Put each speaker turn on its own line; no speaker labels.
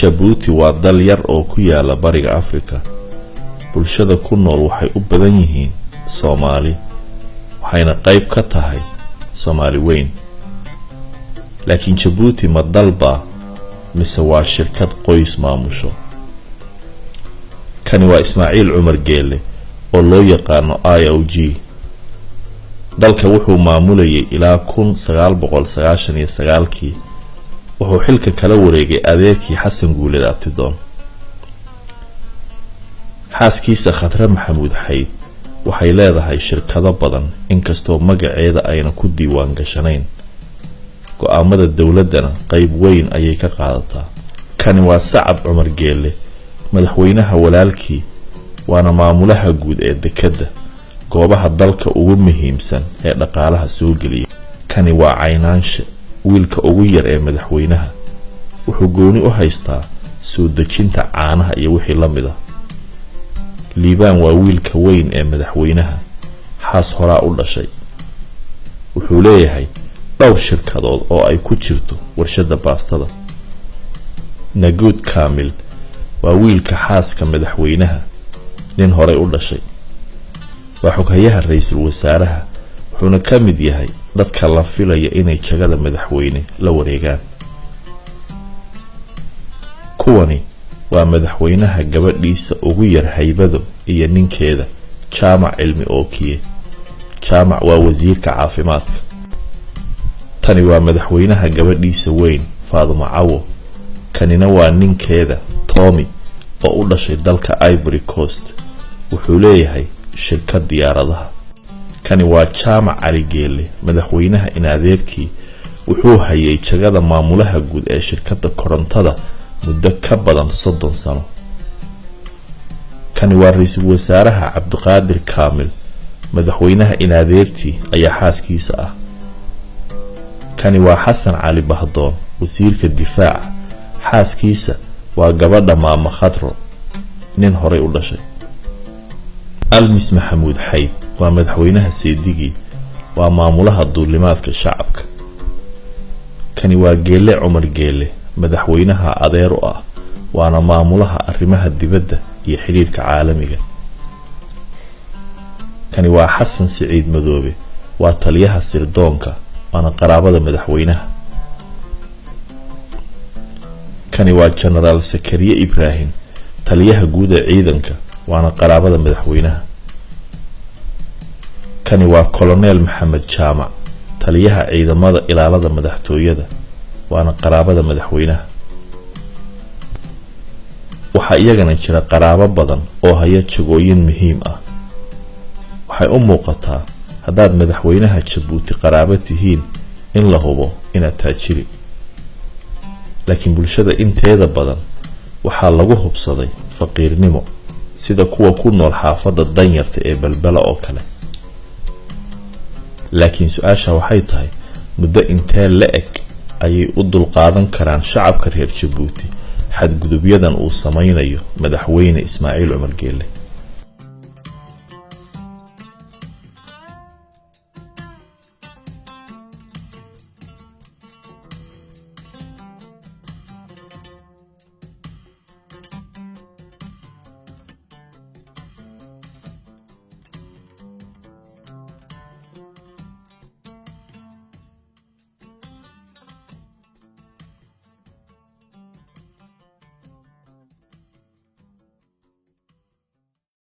Jabuuti waa dal yar oo ku yaala Bariga Afrika. Bulshada ku nool waxay u badan yihiin Soomaali, waxayna qayb ka tahay Soomaali weyn. Laakiin Jabuuti ma dal baa mise waa shirkad qoys maamusho? Kani waa Ismaaciil Cumar Geele oo loo yaqaano IOG. Dalka wuxuu maamulayay ilaa 1999-kii. Wuxuu xilka kala wareegay adeerkii Xasan Guuleed Abtidoon. Xaaskiisa Khadre Maxamuud Xayd waxay leedahay shirkado badan, inkastoo magaceeda ayna ku diiwaan gashanayn. Go'aamada dowladdana qayb weyn ayay ka qaadataa. Kani waa Sacad Cumar Geele, madaxweynaha walaalkii, waana maamulaha guud ee dekedda, goobaha dalka ugu muhiimsan ee dhaqaalaha soo geliya. Kani waa Caynaanshe, wiilka ugu yar ee madaxweynaha. Wuxuu gooni u haystaa soo dejinta caanaha iyo wixii la mid ah. Liibaan waa wiilka weyn ee madaxweynaha, xaas horaa u dhashay. Wuxuu leeyahay dhowr shirkadood oo ay ku jirto warshadda baastada. Naguud Kaamil waa wiilka xaaska madaxweynaha, nin horay u dhashay. Waa xoghayaha ra-iisul wasaaraha, wuxuuna ka mid yahay dadka la filaya inay jagada madaxweyne la wareegaan. Kuwani waa madaxweynaha gabadhiisa ugu yar Haybado iyo ninkeeda Jaamac Cilmi Ookiye. Jaamac waa wasiirka caafimaadka. Tani waa madaxweynaha gabadhiisa weyn Faadumo Cawo. Kanina waa ninkeeda Tommy oo u dhashay dalka Ivory Coast. Wuxuu leeyahay shirkad diyaaradaha. Kani waa Jaamac Cali Geele, madaxweynaha inadeerkii. Wuxuu hayay jagada maamulaha guud ee shirkadda korontada muddo ka badan 30 sano. Kani waa ra-iisul wasaaraha Cabdiqaadir Kaamil. Madaxweynaha inadeertii ayaa xaaskiisa ah. Kani waa Xasan Cali Bahdoon, wasiirka difaaca. Xaaskiisa waa gabadha Maama Khadro, nin horay u dhashay. Almis Maxamuud Xayd waa madaxweynaha seedigii, waa maamulaha duulimaadka shacabka. Kani waa Geele Cumar Geele, madaxweynaha adeer u ah, waana maamulaha arrimaha dibadda iyo xidhiirka caalamiga. Kani waa Xasan Siciid Madoobe, waa taliyaha sirdoonka, waana qaraabada madaxweynaha. Kani waa Jenaraal Sakariye Ibraahim, taliyaha guud ee ciidanka, waana qaraabada madaxweynaha. Kani waa Koloneel Maxamed Jaamac, taliyaha ciidamada ilaalada madaxtooyada, waana qaraabada madaxweynaha. Waxaa iyagana jira qaraabo badan oo haya jagooyin muhiim ah. Waxay u muuqataa haddaad madaxweynaha Jabuuti qaraabo tihiin in la hubo inaad taajiri. Laakiin bulshada inteeda badan waxaa lagu hubsaday faqiirnimo, sida kuwa ku nool xaafadda danyarta ee Balbala oo kale. Laakiin su-aasha waxay tahay, muddo intee la eg ayay u dulqaadan karaan shacabka reer Jabuuti xadgudubyadan uu samaynayo madaxweyne Ismaaciil Cumar Geele?